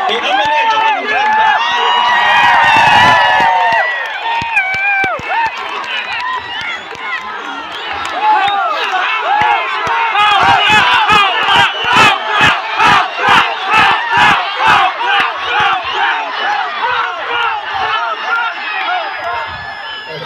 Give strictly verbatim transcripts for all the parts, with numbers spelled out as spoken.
Ki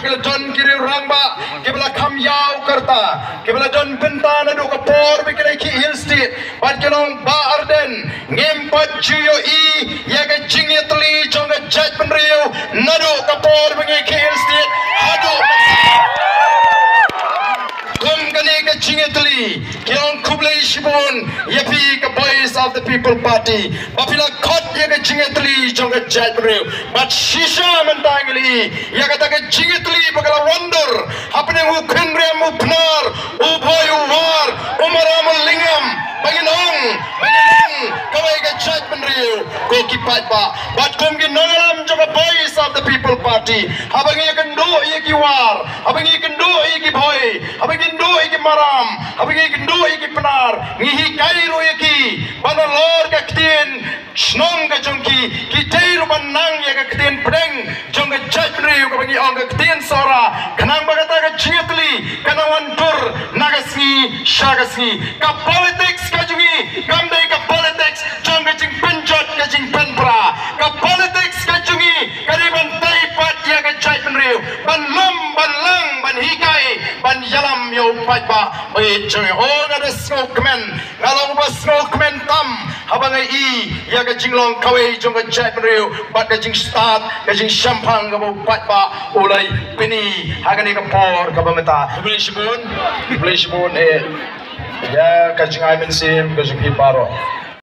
la don ki riew rangbah kiba la kham ïaw ka rta, kiba la don bynta naduh ka por ba ki la khih Hill State, bad ki la ong, Bah Ardent, ngim pat ju ïohi ïa ka jingïatylli jong ka jaitbynriew naduh ka por ba ngi khih Hill State haduh mynta. Kum kane ka jingïatylli, ki ong khublei shibun ïa phi ka Voice of the People Party ba phi la khot ïa ka jingïatylli jong ka jaitbynriew. Bad shisha mynta ngi la ïohi ïa kata ka jingïatylli ba ka la wandur hapdeng u Khynriam u Pnar, u Bhoi u War, u Maram u Lyngngam, ba ngin ong, ba ngin ong kawei ka jaitbynriew. Ko ki paidbah, bad kum ki nongïalam jong ka Voice of the People Party, haba ngi ïakynduh ïa ki War, haba ngi ïakynduh ïa ki Bhoi, haba ngi ïakynduh ïa ki Maram, haba ngi ïakynduh ïa ki Pnar, ngi hikai ruh ïa ki ba nalor ka ktien shnong ka jong ki, ki dei ruh ban nang ïa ka ktien pdeng jong ka jaitbynriew kaba ngi ong ka ktien Sohra, khnang ba kata ka jingïatylli kan ym wandur na ka sngi sha ka sngi. Ka politics ka jong ngi kam dei ka politics jong ka jingpynjot ka jingpynpra. Ka politics ka jong ngi ka dei ban tei pat ïa ka jaitbynriew, ban lum, ban lang, ban hikai, ban ïalam ïa u paidbah. Oi jong ngi, oh, nga da sngewkmen, nga long uba sngewkmen tam haba nga i ïa ka jinglong kawei jong ka jaitbynriew bad ka jingstad, ka jingshemphang kaba u paidbah u la pyni ha kane ka por kaba mynta. Khublei shibun, khublei shibun eh ïa ka jingai mynsiem ka jong phi baroh.